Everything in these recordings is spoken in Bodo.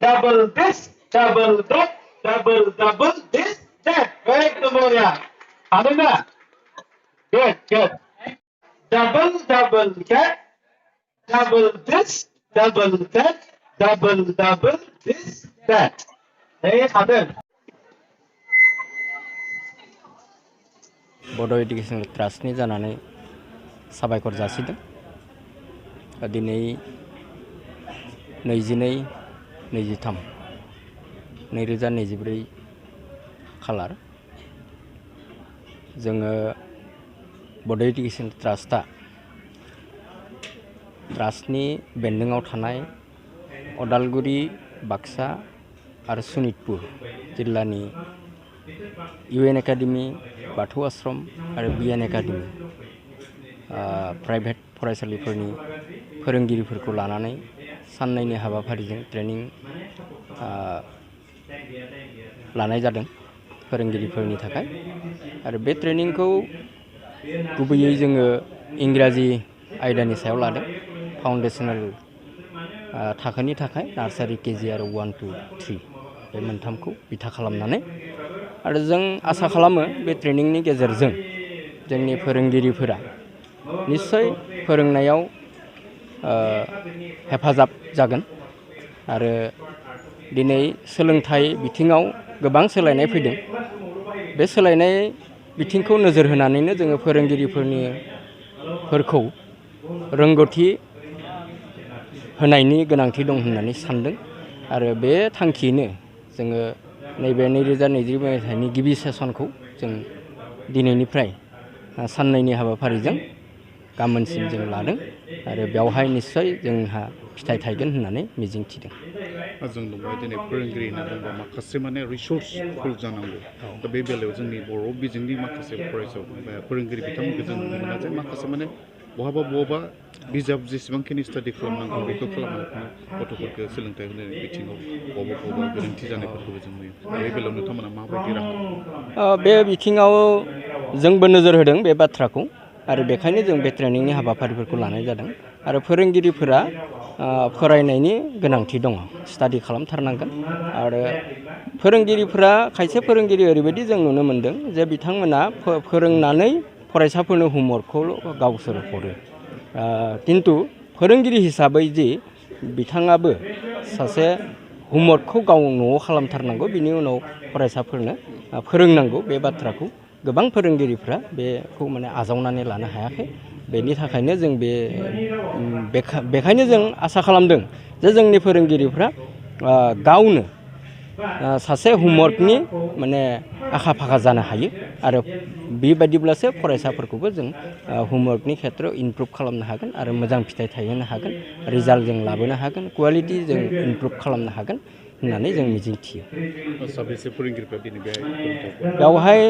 double this, double that, double this, that. Ekdom बढ़िया. आनंद ना? Good, good. Double that, double this, double that, double this, that. Hey, आनंद. बड' एडुकेसन ट्रास्टनि जानानै साबायखर जासिदों। दिनै 22/23/2024 खालार जोङो बड' एडुकेसन ट्रास्टनि बेन्दोङाव थानाय अदालगुरि, बाक्सा आरो सनितपुर जिल्लानि UN एकाडेमि, बाथौ आश्रम आरो BN एकाडेमि प्राइभेट फरायसालिफोरनि फोरोंगिरिफोरखौ लानानै साननैनि हाबाफारिजों ट्रेनिं लानाय जादों फोरोंगिरिफोरनि थाखाय। आरो बे ट्रेनिंखौ गुबैयै जोङो इंराजि आयदानि सायाव लादों। फाउन्डेसनेल थाखोनि थाखाय नार्सारि, केजि आरो 1 to 3 बे मोनथामखौ बिथा खालामनानै आरो जों आसा खालामो बे ट्रेनिंनि गेजेरजों जोंनि फोरोंगिरिफोरा निश्चय फोरोंनायाव हेफाजाब जागोन। आरो दिनै सोलोंथाइ बिथिङाव गोबां सोलायनाय फैदों। बे सोलायनाय बिथिंखौ नोजोर होनानैनो जोङो फोरोंगिरिफोरखौ रोंगौथि होनायनि गोनांथि दं होननानै सानदों। आरो बे थांखियैनो जोङो नैबे 2020 मायथाइनि गिबि सेसनखौ जों दिनैनिफ्राय साननैनि हाबाफारिजों गाबोनसिम जों लादों। आरो बेवहाय निश्चय जोंहा फिथाइ थायगोन होननानै मिजिंथिदों। जों दंबाय दिनै फोरोंगिरि होनना बुङोबा माखासे माने रिसर्सफुल जानांगौ। दा बे बेलायाव जोंनि बर' बिजोंनि माखासे फरायसा फोरोंगिरि बिथांमोनखौ जों नुनो मोना जे माखासे माने बहाबा बिजाब जेसेबांखिनि स्टाडि खालामनांगौ बेखौ खालामनानै गथ'फोरखौ सोलोंथाइ होनायनि बिथिङाव बहाबा गोरोन्थि जानायफोरखौबो जों नुयो। दा बे बेलायाव नोंथांमोना माबायदि राहा? बे बिथिङाव जोंबो नोजोर होदों बे बाथ्राखौ। आरो बेखायनो जों बे ट्रेनिंनि हाबाफारिफोरखौ लानाय जादों। आरो फोरोंगिरिफोरा फरायनायनि गोनांथि दङ, स्टाडि खालामथारनांगोन। आरो फोरोंगिरिफोरा खायसे फोरोंगिरि ओरैबायदि जों नुनो मोनदों जे बिथांमोना फोरोंनानै फरायसाफोरनो हमवर्कखौ गावसोर हरो। किन्तु फोरोंगिरि हिसाबै जि बिथाङाबो सासे हमवर्कखौ गाव न'आव खालामथारनांगौ, बिनि उनाव फरायसाफोरनो फोरोंनांगौ, बे बाथ्राखौ गोबां फोरोंगिरिफ्रा बेखौ माने आजावनानै लानो हायाखै। बेनि थाखायनो जों बेखायनो जों आसा खालामदों जे जोंनि फोरोंगिरिफ्रा गावनो सासे हमवर्कनि माने आखा फाखा जानो हायो। आरो बेबायदिब्लासो फरायसाफोरखौबो जों हमवर्कनि खेथ्रआव इमप्रुभ खालामनो हागोन आरो मोजां फिथाइ थायहोनो हागोन, रिजाल्ट जों लाबोनो हागोन, कुवालिटि जों इमप्रुभ खालामनो हागोन होननानै जों मिजिंथियो। बेवहाय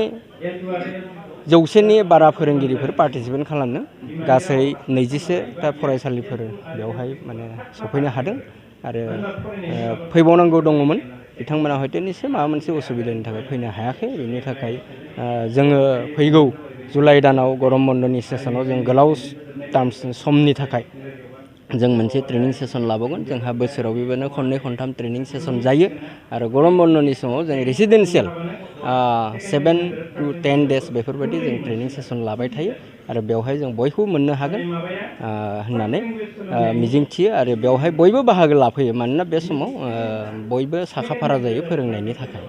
100नि बारा फोरोंगिरिफोर पार्टिसिपेट खालामदों। गासै 21टा फरायसालिफोर बेवहाय माने सफैनो हादों। आरो फैबावनांगौ दङमोन, बिथांमोना हयथ' निश्चय माबा मोनसे उसुबिदानि थाखाय फैनो हायाखै। बेनि थाखाय जोङो फैगौ जुलाइ दानाव गरम बन्दनि सेसनाव जों गोलाव समनि थाखाय जों मोनसे ट्रेनिं सेसन लाबावगोन। जोंहा बोसोराव बेबायदिनो खननै खनथाम ट्रेनिं सेसन जायो। आरो गरम बन्दनि समाव जों रेसिडेन्सियेल 7 to 10 days बेफोरबायदि जों ट्रेनिं सेसन लाबाय थायो। आरो बेवहाय जों बयखौबो मोननो हागोन होननानै मिजिंथियो। आरो बेवहाय बयबो बाहागो लाफैयो, मानोना बे समाव बयबो साखाफारा जायो फोरोंनायनि थाखाय।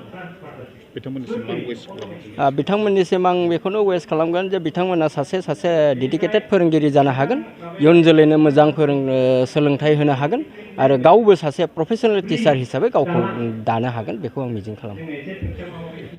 बिथांमोननिसिम आं बेखौनो वेस्ट खालामगोन जे बिथांमोना सासे डेडिकेटेड फोरोंगिरि जानो हागोन, इयुन जोलैनो मोजां सोलोंथाइ होनो हागोन। आरो गावबो सासे प्रफेसनेल टिचार हिसाबै गावखौ दानो हागोन, बेखौ आं मिजिं खालामो।